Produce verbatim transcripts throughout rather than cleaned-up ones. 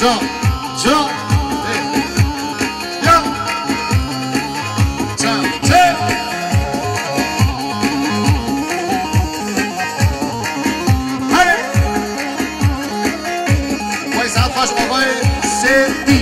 Ca. Ya. Çe. Çe. Hey. Vay saat baş, vay sêdî.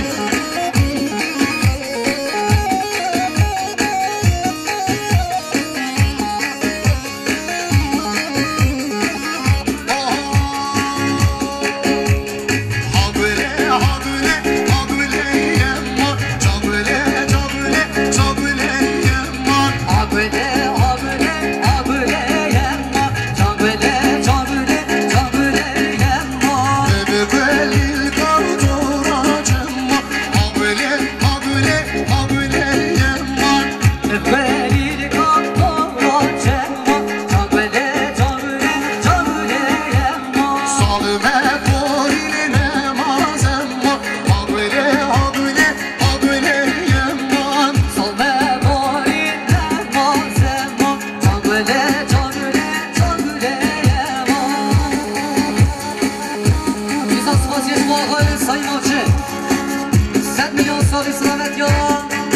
Sed milyon saxî selamet ya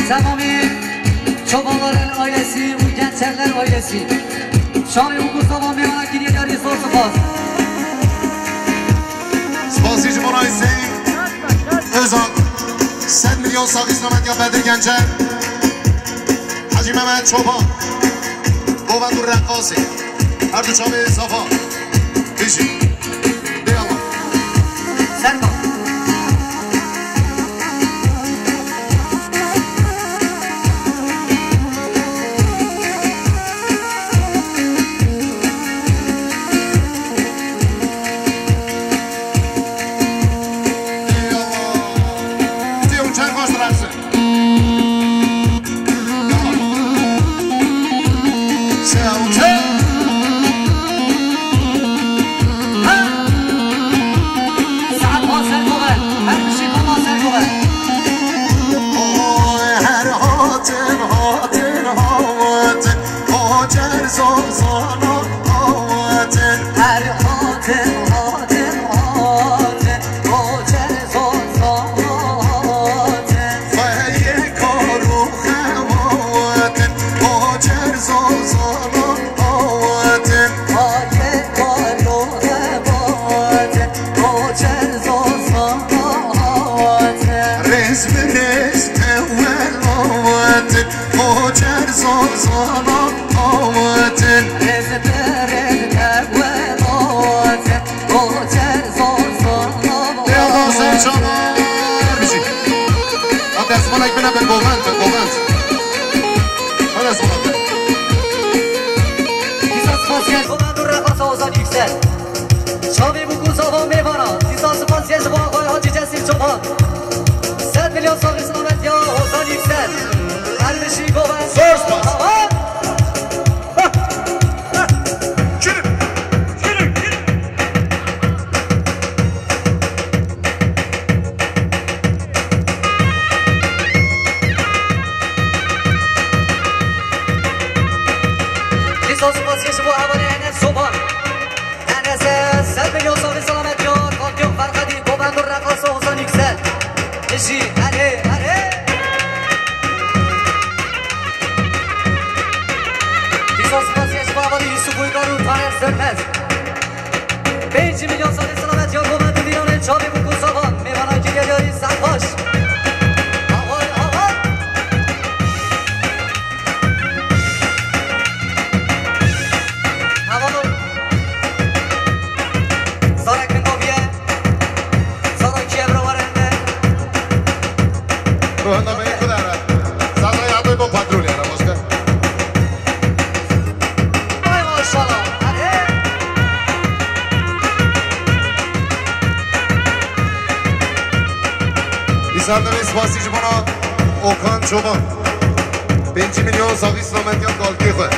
temamî çobanların ailesi, bu gençler ailesi. Şanlı Ugur Sabah Meyvana Kiriye Diyarı zor spas. Spasî ji bo Hüseyin Özak. Sed milyon saxî selamet ya Bedir Gencer. Hacı Mehmet Çoban. Govend û Reqasê. Her du çavê Safa. Bijî. Bê Allah. Serkan. Bê Allah. Tê hûn çend baş direqsin. Her hatin, hatin, hatin, hatin, hacer zozana hatin. Her hatin, hatin, hatin, hacer zozana hatin. Xweyê kar û xewatin, hacer zozana hatin. Xweyê kar û xewatin, hacer zozana hatin. Rêz bi rêz tewel hatin, hacer zozana hatin. Rêz bi rêz tewel hatin. Goçer zor zor. Pêya da ser çavar bijî. Ha, destmalek bine bin govend, bin govend. Ha, destmalek bin. Dîsa spasiye govend û rexasa Ozan Yüksel. Çavê bûk û zava mêvana. Dîsa spasiye ji bo axayê Hacî Cesîm Çoban. Sed milyon saxî selamet ya Ozan Yüksel. Her bijî govend. Zor spas. Tamam. Dîsa spasiyê ji bo hevalê Enes Çoban. Enes'e sed milyon saxî selamet ya, kampiyon Ferhadî, govend û reqasa Ozan Yüksel. Bijî, erê, erê. Dîsa spasiyê ji bo hevalê Yusuf Uygar û Taner Sönmez. Pêncî milyon saxî selamet ya govend û dîranên çavê bûk û zavan, mêvana kiriye diyarî Serbaş. Away, away. Hevalo. Zarek min doviye. Zara kiye bira were hende. Rohanda me ku dara. Zaza ya bo patrol ya, Ramazan. Ay maşallah. Hadi. Dîsa divê spasî ji bona Okan Çoban. Pêncî milyon saxî selametî ya kalkê xwe.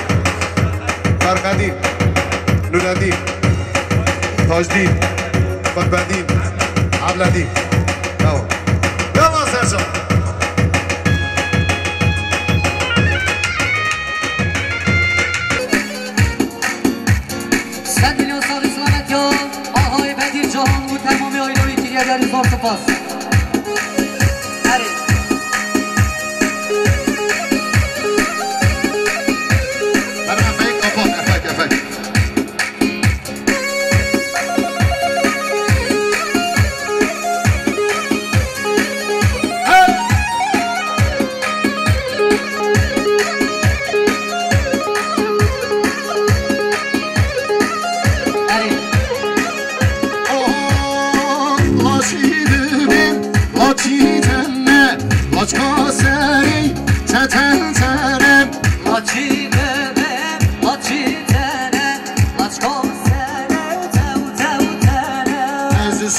Ferhedîn, Nuredîn, Tajdîn, Qutbedîn, Evledîn. Bravo. Yalla Sercan. Sed milyon saxî selamet ya Ahayê Bedir Cahan û temamê aîlewî kiriye derî zor spas.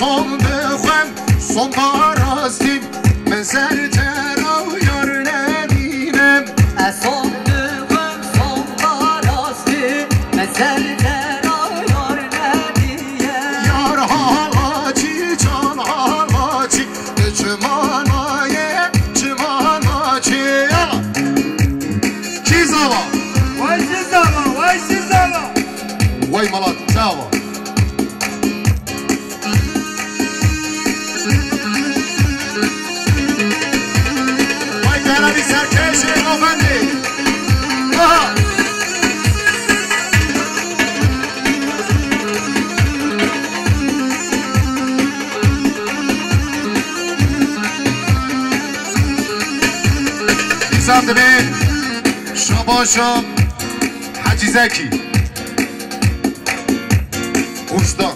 Som dixwem, som parastî, min ser te ra yar nedîne. Ez som dixwem, som parastî, min ser te ra yar nedîne. Yar halaçî, can halaçî, çima nayê, çima naçê. Yala. Kî zava? Way çi zava, way çi zava? Way malat, zava. Vay Teala bir serkeş, ey efendi. Aha. Dîsan dibê Şabaşa Hecî Zekî. Kurdistan.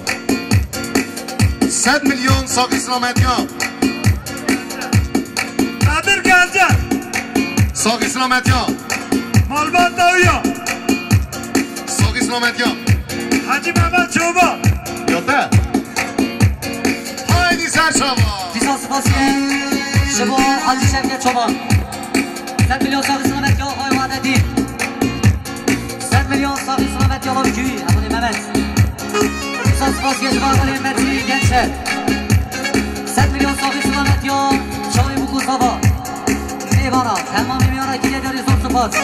Sed milyon saxî silametiya. Kadir Gencer. Saxî silametiya. Malbat Dawiya. Saxî silametiya. Hacı Mehmet Çoban. Ya te. Haydi ser çava. Dîsa spasiye ji bo Hacî Şevket Çoban. Sed milyon saxî silametiya Xway Wadedî. Sed milyon saxî silametiya Lawkî, Hevalê Mehmet. Dîsa spasiye ji bo Hevalê Metinî Gençer. Sed milyon saxî silametiya Çavê Bûk û Sava. Eyvallah, temamê miyanekî lê derê zor spas.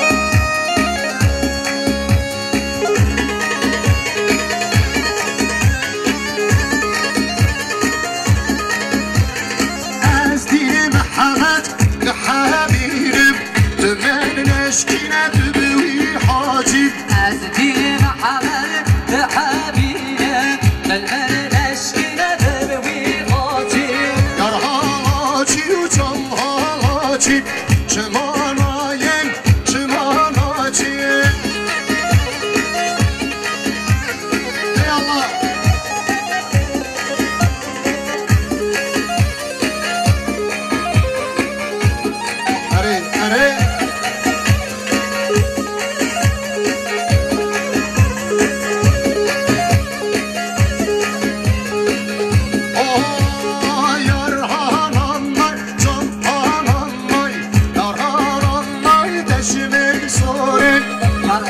Ez dî Mihemed dihebînim, tu min neşkîne tu bi wî hacî. Ez dî Mihemed dihebînim, tu min neşkîne tu bi wî hacî. Yar halaçî û can halaçî, çima nayên, çima naçî. Ey Allah! Erê, erê. Oh, yar hananay, can hananay, yar hananay, deşimê sorê. Yar